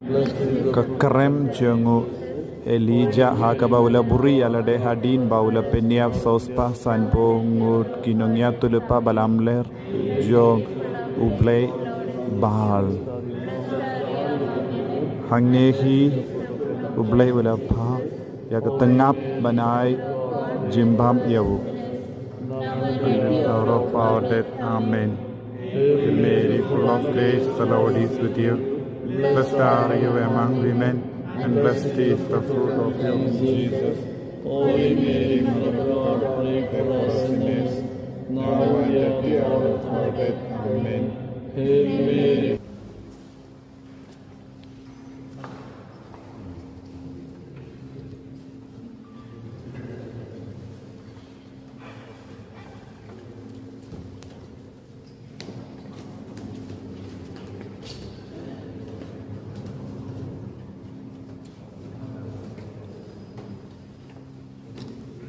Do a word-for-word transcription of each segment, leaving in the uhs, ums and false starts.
Ka krem jong u Elijah ha kaba u la buhrieh ïa lade hadien ba u la pynïap saw spah sanphew ngut ki nongïathuhlypa balamler jong u blei Baal. Hangne hi u Blei u la phah ïa ka tnat ban ai jingbam ïa u. Amen. Hail Mary, full of grace, the Lord is with you. Blessed are you among women, and blessed is the fruit of your womb, Jesus. Holy Mary, Mother of God, pray for us sinners, now and at the hour of our death. Amen. Hail Mary.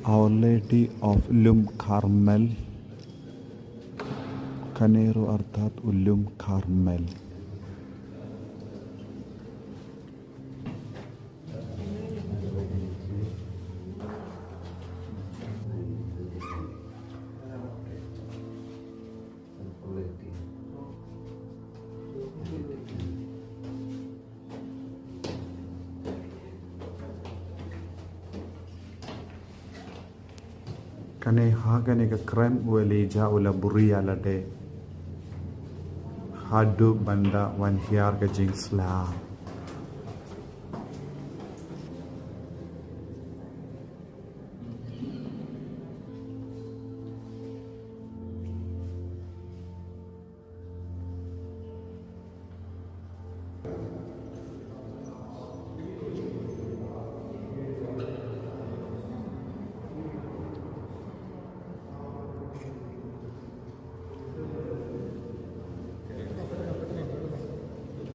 Our Lady of Lum Carmel. Kane ruh artat u Lum Carmel. Kane ha kane ka krem u Elijah u la buhrieh ïa lade haduh ban da wan hiar ka jingsla.